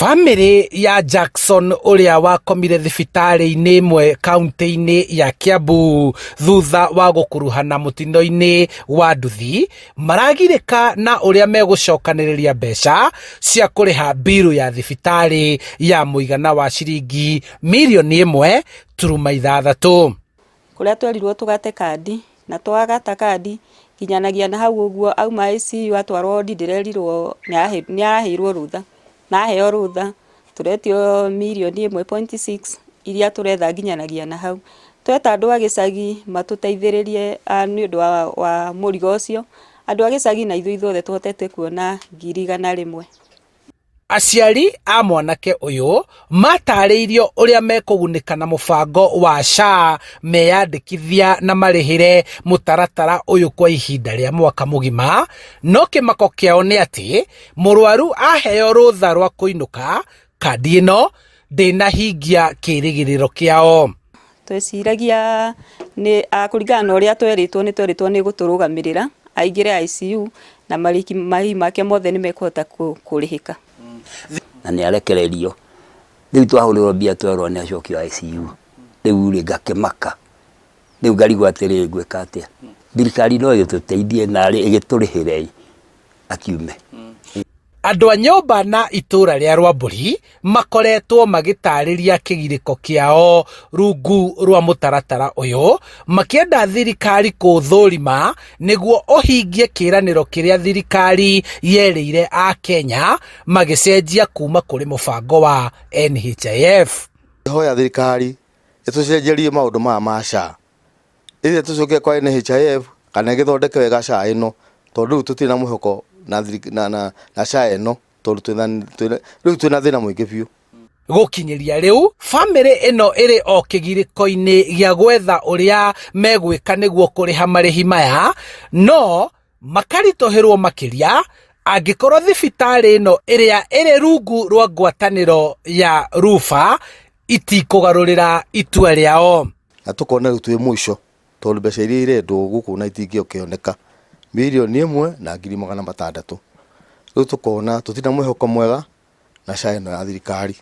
Bamĩrĩ ya Jackson ũrĩa wakomire thibitarĩ-inĩ ĩmwe kaunti-inĩ ya Kiambu thutha wa gũkuruhana mũtino-inĩ wa nduthi maragirĩka na ũrĩa megũcokanĩrĩria mbeca cia kũrĩha mbiru ya thibitarĩ ya mũigana wa ciringi mirioni 1.6. Kũrĩa twerirwo tũgate kandi na twagata kandi nginyanagia na hau ũguo auma ICU atwarwo wodi ndĩrerirwo nĩ araheirwo rũtha na aheo rũtha tũretio mirioni 1.6 iria tũretha nginyanagia na hau. Tweta andũ a gĩcagi matũteithĩrĩrie nĩ ũndũ wa mũrigo ũcio, andũ a gĩcagi na ithuĩ ithuothe tũhotete kuona 100,000. Aciari a mwanake ũyũ matarĩirio ũrĩa mekũgunĩka na mũbango wa SHA meyandĩkithia na marĩhĩre mũtaratara ũyũ kwa ihinda rĩa mwaka mũgima, no kĩmako kĩao nĩ atĩ mũrwaru aheo rũtha rwa kũinũka, kandi ĩno ndĩnahingia kĩrĩgĩrĩro kĩao. Tweciragia nĩ kũringana na ũrĩa twerĩtwo nĩ twerĩtwo nĩ gũtũrũgamĩrĩra aingĩre ICU na marĩhi make mothe nĩ mekũhota kũrĩhĩka. Na nĩ arekererio rĩu twahũrĩrwo mbia twerwo nĩ acokio ICU rĩu rĩ ngakĩmaka rĩu ngarigwo atĩrĩrĩ ngwĩka atĩa thirikari no ĩtũteithie narĩ ĩgĩtũrĩhĩre akiume. Andũ a nyũmba na itũra rĩa Rwambũri makoretwo magĩtarĩria kĩgirĩko kĩao rungu rwa mũtaratara ũyũ, makĩenda thirikari kũũthũrima nĩguo ũhingie kĩĩranĩro kĩrĩa thirikari yerĩire Akenya magĩcenjia kuma kũrĩ mũbango wa NHIF. Hoya thirikari ĩtũcenjerie maũndũ maya ma SHA ĩrĩa tũcoke kwa NHIF kana ĩgĩthondeke wega SHA ĩno tondũ rĩu tũtirĩ na mwĩhoko na, na, na, na SHA ĩno tondũ rĩu twĩna thĩna mũingĩ biũ. Gũkinyĩria rĩu bamĩrĩ ĩno ĩrĩ o kĩgirĩko-inĩ gĩa gwetha ũrĩa megwĩka nĩguo kũrĩha marĩhi maya, no makaritũhĩrwo makĩria angĩkorwo thibitarĩ ĩno ĩrĩa ĩrĩ rungu rwa ngwatanĩro ya Rufa itikũgarũrĩra itua rĩao. Na tũkona rĩu twĩ mũico tondũ mbeca iria irendwo gũkũ na itingĩkĩoneka 1,600,000 rĩu tũkona tũtirĩ na mwĩhoko mwega na SHA ĩno ya thirikari.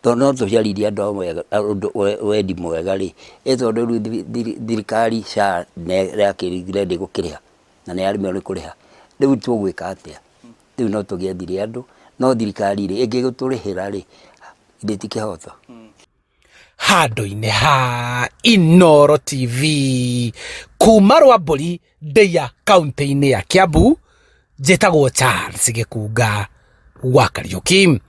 Tondũ no tũcaririe andũ amwe ũndũ wendi mwega rĩ, ĩ tondũ rĩu thirikari SHA nĩ yakĩrigire ndĩgũkĩrĩha na nĩ yaremirwo nĩ kũrĩha, rĩu tũgwĩka atĩa? Rĩu no tũgĩethire andũ, no thirikari rĩ, ĩngĩgĩtũrĩhĩra rĩ, githĩ ti kĩhoto? Handũ-inĩ ha Inooro TV kuma Rwambũri Ndeia kaunti-inĩ ya Kiambu, njĩtagwo Charles Gĩkunga wa Kariũki.